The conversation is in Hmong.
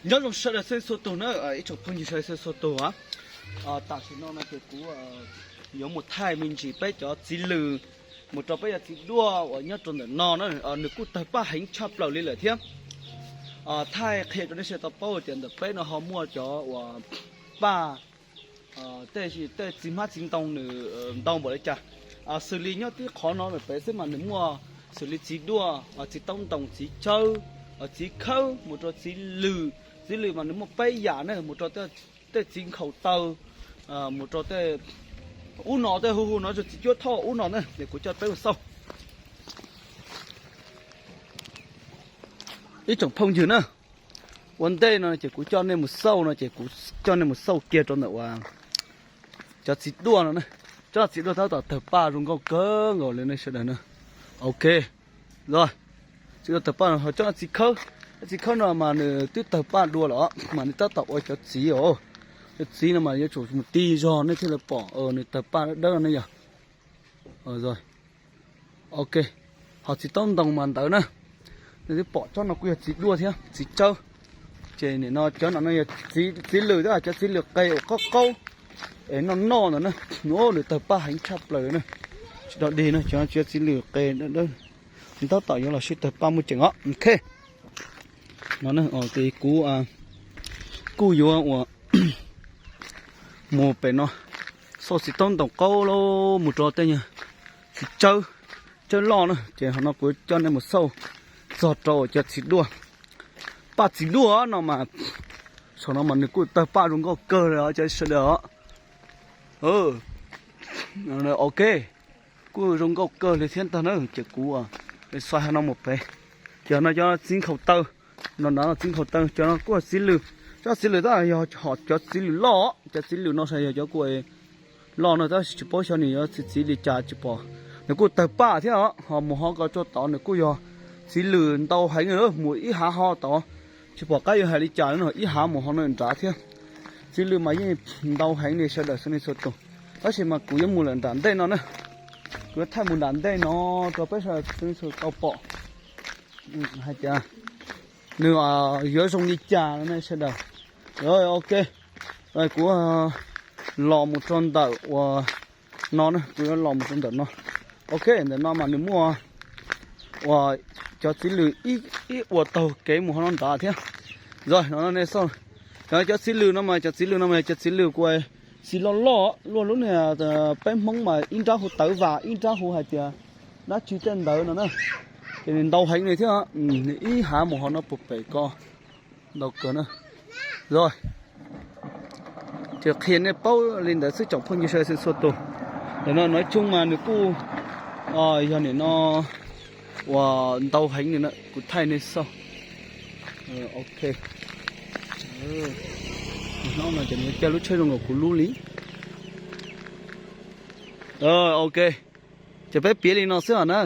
Nyob zoo sawv daws txhua txhua tus na, ib tsoom phooj ywg sawv daws txhua txhua tus. Tam sim no no ces kuv yuav mus thaij me ntsis peb cov txiv lws mus rau peb cov txiv duaj uas nyob rau ntawm no na, nws kuj tawg paj heev tshaj plaws li lawm thiab. Thaij qhia rau nej sawv daws tau paub tias ntawm peb no ho muaj cov uas paj, tej tej txiv hmab txiv ntoo nws ntau npaum li cas. Xws li nyob tib qhov no ntawm peb xwb mas nws muaj xws li txiv duaj, txiv taub ntoos, txiv tsawb, txiv khawb, mus rau txiv lws. Txiv lws mas nws muaj peb yam na, mus rau tej txiv nkhaus taw, mus rau tej ub no, tej hu hu no txiv cuab thoj ub no na, ces kuv coj peb mus xauj. Ib tsoom phooj ywg na, ua ntej no ces kuv coj nej mus xauj no ces kuv coj nej mus xauj kiag rau ntawm uas cov txiv duaj no na. Cov txiv duaj tab tom tawg paj zoo nkauj kawg nkaus li nej sawv daws na. Ok, los, txiv duaj tawg paj no ho cov txiv khawb. Cov txiv khawb no mas nws twb tawg paj dua lawm mas nws tab tom ua cov txiv os. Cov txiv no mas yuav tsum mus ti zog nej thiaj li pom nws tawg paj dawb dawb no ne yog. Ok, ho txiv taub ntoos mas ntawd na. Nej twb pom tsob no kuj yog txiv duaj thiab txiv tsawb. Ces nim no cov no no yog txiv lws thiab, cov txiv lws qe uas qaub qaub es noj noj ntawd na. Nws tawg paj heev tshaj plaws na. Tsis dog dig no, cov txiv lws qe dawb dawb, nws tab tom yuav los sib tawg paj muaj ceem os. Ok, no ces kuv kuj yuav ua mus pem no xauj txiv taub ntoos qaub mus rau tej nyuag txiv tsawb, tsawb loj na. Ces ho no kuv coj nej mus xauj txog rau cov txiv duaj. Paj txiv duaj no mas, saum no mas nws kuj tawg paj zoo nkauj kawg li os cov sawv daws os. Ok, kuj zoo nkauj kawg li thiab ntag na. Ces kuv xauj ho no mus pem, ces no cov txiv nkhaus taw, no na txiv nkhaus taw, cov no kuj txiv lws. Cov txiv lws tab yog hom cov txiv lws loj, cov txiv lws no yog cov kuj loj no tab sis tsis paub xyov nws yuav txiv txiv li cas tsis pom. Nws kuj tawg paj thiab os, ho mus ho ko tso tod nws kuj yog txiv lws ntau heev, mus ib hav ho tod, tsis pom qab yuav hais li cas no, ib hav mus ho no nrad thiab. Txiv lws mas yeej ntau heev li sawv daws txhua leej txhua tus. Tab sis mas kuv yuav mus lawm nram ntej no na, kuv yuav thaij mus nram ntej no rau peb sawv daws txhua leej txhua tus tau pom hais tias nws yuav zoo li cas no ne sawv daws. Ok, kuv los mus rau ntawm uas no na, kuv yuav los mus rau ntawm no. Ok, ntawm no mas nws muaj uas cov txiv lws ib ua taug kev mus ho no nrad thiab. Yog no ne xauj, cov txiv lws no mas, cov txiv lws no mas cov txiv lws kuj txiv loj loj, luaj lub niag peb Hmoob mas ib nrab hu tawv vas, ib nrab hu hais tias dab tsi tej ntawd no na. Ces nws ntau heev li thiab, nws ib hav mus ho no puag pem ko ntau kawg na. Yog, ces qhia nej paub li ntawd xwb tsoom phooj ywg sawv daws txhua tus. Ntawm no no ib tsob mas nws kuj yog nim no uas ntau heev li na, kuv thaij nej xauj. Ok, no ces nws coj lub tsheb zoo nkaus kuv lub li. Ok, ces peb piav li no xwb os na.